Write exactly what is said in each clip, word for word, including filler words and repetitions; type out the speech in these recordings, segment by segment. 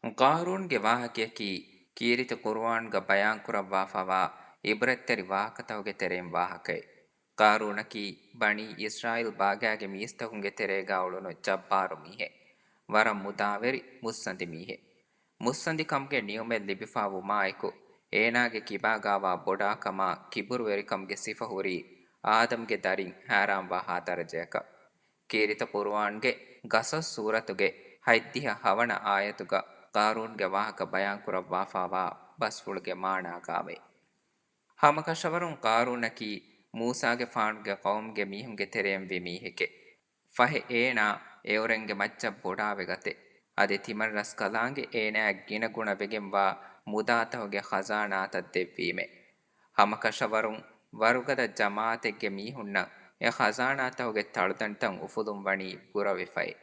ޤާރޫންގެ ވާހަކަޔަކީ ކީރިތި ޤުރުއާންގަ ބަޔާންކުރައްވާފަވާ ޢިބްރަތްތެރި ވާހަކަތަކުގެ ތެރެއިން ވާހަކައެއް. ޤާރޫނަކީ ބަނީ އިސްރާއީލް ބާގާގެ މީސްތަކުންގެ ތެރޭގާ އުޅުނު ޖައްބާރު މީހެއް. ވަރަށް މުދާވެރި މުއްސަނދި މީހެއް. މުއްސަނދިކަމުގެ ނިޢުމަތް ލިބިފާވުމާއެކު، އޭނާގެ ކިބާގާވާ ބޮޑާކަމާ ކިބުރުވެރިކަމުގެ ސިފަ ހުރީ އާދަމްގެ ދަރިން ހައިރާންވާހާ ދަރަޖަޔަކަށް. ކީރިތި ޤުރުއާންގެ ޤަޞަޞް ސޫރަތުގެ ހަތްދިހަ ހަވަނަ އާޔަތުގަ ޤާރޫންގެ ވާހަކަ ބަޔާންކުރައްވާފާވާ ބަސްފުޅުގެ މާނާގާވޭ. ހަމަކަށަވަރުން ޤާރޫނަކީ މޫސާގެފާނުގެ ޤައުމުގެ މީހުންގެ ތެރެއިން ވި މީހެކޭ. ފަހެ އޭނާ އެއުރެންގެ މައްޗަށް ބޮޑާވެގަތެ. އަދި ތިމަން ރަސްކަލާނގެ އޭނާއަށް ގިނަގުނަ ވެގެންވާ މުދާތަހުގެ ޚަޒާނާތައް ދެއްވީމެ. ހަމަކަށަވަރުން ވަރުގަދަ ޖަމާޢަތެއްގެ މީހުންނަށް އެ ޚަޒާނާތަހުގެ ތަޅުދަނޑިތައް އުފުލުން ވަނީ ބުރަވެފައި.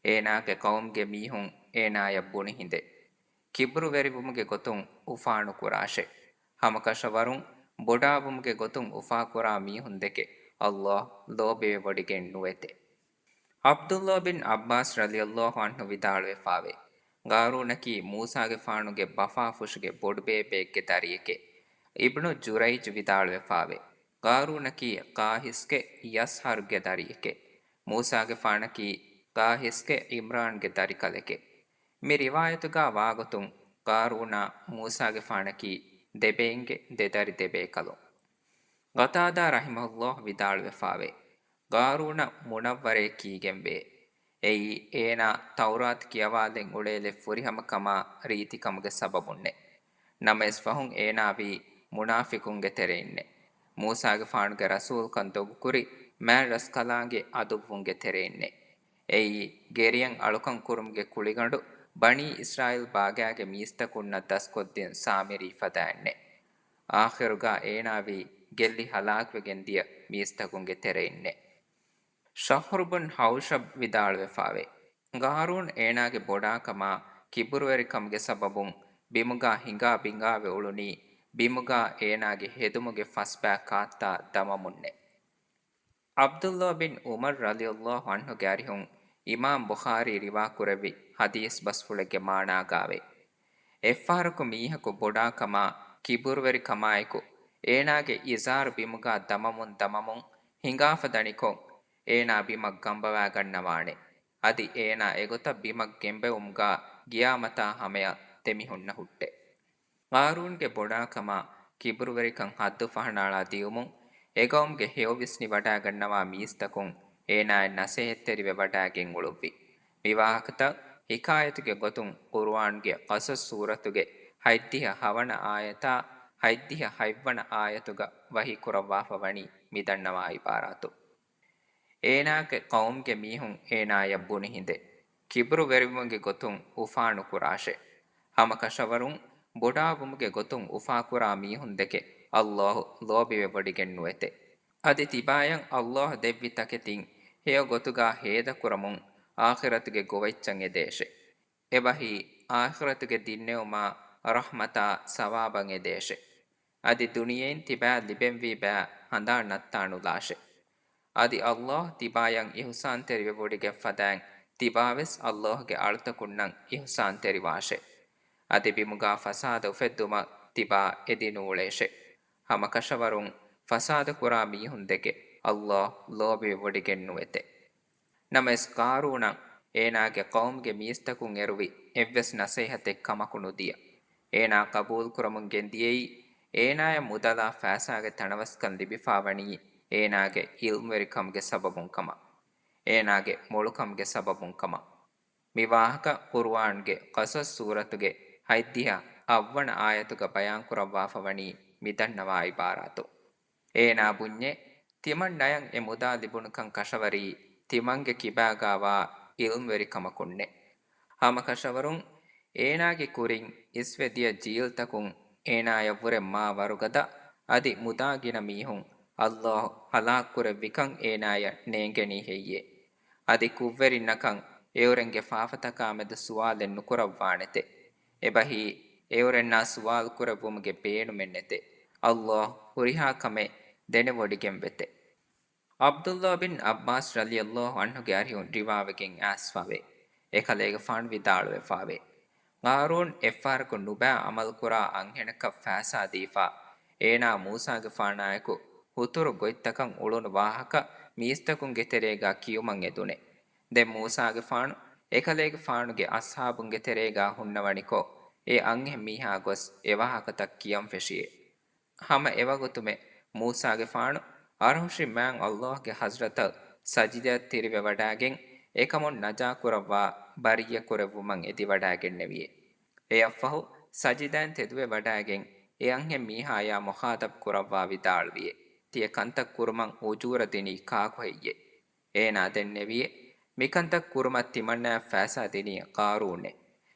އޭނާގެ ޤައުމުގެ މީހުން އޭނާޔަށް ބުނި ހިނދެއް. ކިބުރުވެރިވުމުގެ ގޮތުން އުފާނުކުރާށޭ. ހަމަކަށަވަރުން ބޮޑާވުމުގެ ގޮތުން އުފާކުރާ މީހުންދެކެ ﷲ ލޯބިވެވޮޑިގެން ނުވެތެ. ޢަބްދުﷲ ބިން ޢައްބާސް ރަޟިޔަﷲ ޢަންހު ވިދާޅުވެފާވޭ، ޤާރޫނަކީ މޫސާގެފާނުގެ ބަފާފުށުގެ ބޮޑުބޭބެއެއްގެ ދަރިއެކޭ. އިބްނު ޖުރައިޖް ވިދާޅުވެފާވޭ، ޤާރޫނަކީ ޤާހިސްގެ ޔަސްހަރްގެ ދަރިއެކޭ. މޫސާގެފާނަކީ ޤާހިސްގެ ޢިމްރާންގެ ދަރިކަލެކޭ. މި ރިވާޔަތުގާ ވާގޮތުން ޤާރޫނާ މޫސާގެފާނަކީ ދެބެއިންގެ ދެދަރި ދެބޭކަލުން. ޤަތާދާ ރަޙިމަހުﷲ ވިދާޅުވެފާވޭ، ޤާރޫނަށް މުނައްވަރޭ ކީގެންވޭ. އެއީ އޭނާ ތައުރާތު ކިޔަވާލެން އުޅޭލެއް ފުރިހަމަކަމާ ރީތިކަމުގެ ސަބަބުންނޭ. ނަމަވެސް ފަހުން އޭނާވީ މުނާފިޤުންގެ ތެރެއިންނޭ. މޫސާގެފާނުގެ ރަސޫލްކަން ދޮގުކުރި މާތް ރަސްކަލާނގެ ޢަދުއްވުންގެ ތެރެއިންނޭ. އެއީ ގެރިއަށް އަޅުކަން ކުރުމުގެ ކުޅިގަނޑު ބަނީ އިސްރާއީލް ބާގާގެ މީސްތަކުންނަށް ދަސްކޮށްދިން ސާމިރީ ފަދައިންނޭ. އާޚިރުގާ އޭނާވީ ގެއްލި ހަލާކުވެގެން ދިޔަ މީސްތަކުންގެ ތެރެއިންނޭ. ޝަހްރު ބުން ޙައުޝަބް ވިދާޅުވެފާވޭ، ޤާރޫން އޭނާގެ ބޮޑާކަމާ ކިބުރުވެރިކަމުގެ ސަބަބުން ބިމުގާ ހިނގާ ބިނގާވެ އުޅުނީ، ބިމުގާ އޭނާގެ ހެދުމުގެ ފަސްބާ ކާއްތާ ދަމަމުންނޭ. ޢަބްދުﷲ ބިން ޢުމަރު ރަޟިޔަﷲ ޢަންހުގެ އަރިހުން އިމާމް ބުޚާރީ ރިވާކުރެއްވި ޙަދީޘް ބަސްފުޅެއްގެ މާނާގާވޭ، އެއްފަހަރަކު މީހަކު ބޮޑާކަމާ ކިބުރުވެރިކަމާއެކު އޭނާގެ އިޒާރު ބިމުގާ ދަމަމުން ދަމަމުން ހިނގާފަ ދަނިކޮށް، އޭނާ ބިމަށް ގަނބަވާގަންނަވާނެ. އަދި އޭނާ އެގޮތަށް ބިމަށް ގެނބެވުމުގާ ގިޔާމަތާ ހަމަޔަށް ދެމިހުންނަ ހުއްޓެ. ޤާރޫންގެ ބޮޑާކަމާ ކިބުރުވެރިކަން ޙައްދު ފަހަނައަޅާ ދިޔުމުން، އެގައުމުގެ ހެޔޮ ވިސްނިވަޑާގަންނަވާ މީސްތަކުން އޭނާއަށް ނަސޭހަތްތެރިވެވަޑާގެން އުޅުއްވި. މިވާހަކަތައް ޙިކާޔަތުގެ ގޮތުން ޤުރުއާންގެ ޤަޞަޞް ސޫރަތުގެ ހަތްދިހަ ހަވަނަ އާޔަތާ ހަތްދިހަ ހަތްވަނަ އާޔަތުގަ ވަޙީކުރައްވާފަ ވަނީ މިދަންނަވާ ޢިބާރާތު. އޭނާގެ ޤައުމުގެ މީހުން އޭނާޔަށް ބުނި ހިނދެއް، ކިބުރުވެރިވުމުގެ ގޮތުން އުފާނުކުރާށޭ. ހަމަކަށަވަރުން ބޮޑާވުމުގެ ގޮތުން އުފާކުރާ މީހުންދެކެ ﷲ ލޯބިވެވޮޑިގެން ނުވެތެ. އަދި ތިބާޔަށް ﷲ ދެއްވި ތަކެތިން ހެޔޮ ގޮތުގާ ހޭދަކުރަމުން އާޚިރަތުގެ ގޮވައްޗަށް އެދޭށެ. އެބަހީ، އާޚިރަތުގެ ދިންނެވުމާ ރަޙްމަތާ ސަވާބަށް އެދޭށެ. އަދި ދުނިޔެއިން ތިބާ ލިބެންވީ ބައި ހަނދާން ނައްތާނުލާށެ. އަދި ﷲ ތިބާޔަށް އިޙުސާންތެރިވެވޮޑިގެން ފަދައިން ތިބާވެސް ﷲ ގެ އަޅުތަކުންނަށް އިޙުސާންތެރިވާށެ. އަދި ބިމުގާ ފަސާދަ އުފެއްދުމަށް ތިބާ އެދިނޫޅޭށެ. ހަމަކަށަވަރުން ފަސާދަކުރާ މީހުންދެކެ ﷲ ލޯބިވެވޮޑިގެން ނުވެތެ. ނަމަވެސް ޤާރޫނަށް އޭނާގެ ޤައުމުގެ މީސްތަކުން އެރުވި އެއްވެސް ނަޞޭޙަތެއް ކަމަކު ނުދިޔަ. އޭނާ ޤަބޫލުކުރަމުން ގެންދިޔައީ، އޭނާޔަށް މުދަލާ ފައިސާގެ ތަނަވަސްކަން ލިބިފާވަނީ އޭނާގެ ޢިލްމުވެރިކަމުގެ ސަބަބުން ކަމަށް. އޭނާގެ މޮޅުކަމުގެ ސަބަބުން ކަމަށް. މި ވާހަކަ ޤުރުއާންގެ ޤަޞަޞް ސޫރަތުގެ ހަތްދިހަ އަށްވަނަ އާޔަތުގަ ބަޔާންކުރައްވާފަ ވަނީ މިދަންނަވާ ޢިބާރާތު. އޭނާ ބުންޏެ، ތިމަންނަޔަށް އެ މުދާ ލިބުނުކަން ކަށަވަރީ ތިމަންގެ ކިބާގާވާ ޢިލްމުވެރިކަމަކުންނެ. ހަމަކަށަވަރުން އޭނާގެ ކުރިން އިސްވެ ދިޔަ ޖީލްތަކުން އޭނާޔަށްވުރެ މާ ވަރުގަދަ އަދި މުދާ ގިނަ މީހުން ﷲ ހަލާކުކުރެއްވިކަން އޭނާޔަށް ނޭނގެނީ ހެއްޔޭ؟ އަދި ކުށްވެރިންނަކަށް އެއުރެންގެ ފާފަތަކާމެދު ސުވާލެއް ނުކުރައްވާނެތެ. އެބަހީ، އެއުރެންނާ ސުވާލު ކުރެއްވުމުގެ ބޭނުމެއް ނެތެ. ﷲ ހުރިހާ ކަމެއް ދެނެވޮޑިގެން ވެތެ. ޢަބްދުﷲ ބިން ޢައްބާސް ރަޟިޔަﷲ ޢަންހުގެ އަރިހުން ރިވާވެގެން އައިސްފަވޭ. އެކަލޭގެފާނު ވިދާޅުވެފާވޭ. ޤާރޫން އެއްފަހަރަކު ނުބައި ޢަމަލުކުރާ އަންހެނަކަށް ފައިސާ ދީފަ، އޭނާ މޫސާގެފާނާއެކު ހުތުރު ގޮތްތަކަށް އުޅުނު ވާހަކަ މީސްތަކުންގެ ތެރޭގާ ކިޔުމަށް އެދުނެ. ދެން މޫސާގެފާނު އެކަލޭގެފާނުގެ އަޞްޙާބުންގެ ތެރޭގާ ހުންނަވަނިކޮށް، އެ އަންހެން މީހާ ގޮސް އެވާހަކަތައް ކިޔަން ފެށިއޭ. ހަމަ އެވަގުތުމެ މޫސާގެފާނު އަރުޝި މާތް ﷲ ގެ ޙަޟްރަތަށް ސަޖިދައަށް ތިރިވެވަޑައިގެން އެކަމުން ނަޖާކުރައްވާ ބަރީއަކުރެއްވުމަށް އެދިވަޑައިގެންނެވިއޭ. އެއަށްފަހު ސަޖިދައިން ތެދުވެވަޑައިގެން އެ އަންހެން މީހާޔާ މުޚާޠަބް ކުރައްވާ ވިދާޅުވިއޭ، ތިޔަ ކަންތައް ކުރުމަށް އުޖޫރަ ދިނީ ކާކު ހެއްޔޭ؟ އޭނާ ދެންނެވިއޭ، މިކަންތައް ކުރުމަށް ތިމަންނައަށް ފައިސާ ދިނީ ޤާރޫނޭ.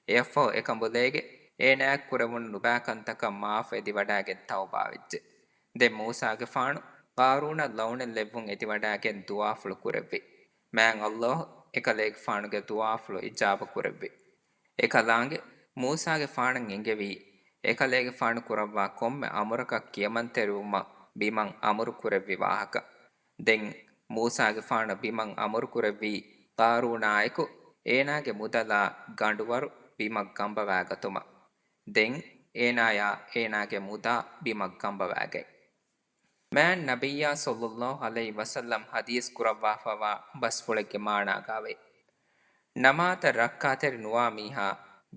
އެއަށްފަހު އެކަނބުލޭގެ އޭނާއަށް ކުރެވުނު ނުބައި ކަންތަކަށް މާފު އެދިވަޑައިގެން ތައުބާވެއްޖެ. ދެން މޫސާގެފާނު ޤާރޫނަށް ލަޢުނަތް ލެއްވުން އެދިވަޑައިގެން ދުޢާފުޅު ކުރެއްވި. މާތް ﷲ އެކަލޭގެފާނުގެ ދުޢާފުޅު އިޖާބަ ކުރެއްވި. އެކަލާނގެ މޫސާގެފާނަށް އެންގެވީ، އެކަލޭގެފާނު ކުރައްވާ ކޮންމެ އަމުރަކަށް ކިޔަމަންތެރިވުމަށް ބިމަށް އަމުރު ކުރެއްވި ވާހަކަ. ދެން މޫސާގެފާނު ބިމަށް އަމުރު ކުރެއްވީ، ޤާރޫނާއެކު އޭނާގެ މުދަލާ ގަނޑުވަރު ބިމަށް ގަނބަވާގަތުމަށް. ދެން އޭނާޔާ އޭނާގެ މުދާ ބިމަށް ގަނބަވާގަތް. މާތް ނަބިއްޔާ ޞައްލައްލާހު ޢަލައިހި ވަސައްލަމް ޙަދީޘް ކުރައްވާފައިވާ ބަސްފުޅެއްގެ މާނާގާވޭ، ނަމާދަށް ރައްކާތެރި ނުވާ މީހާ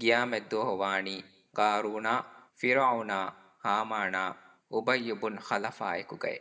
ޤިޔާމަތްދުވަހު ވާނީ ޤާރޫނާ، ފިރުޢައުނާ، ހާމާނާ، އުބައްޔު ބުން ޚަލަފާއެކުގައޭ.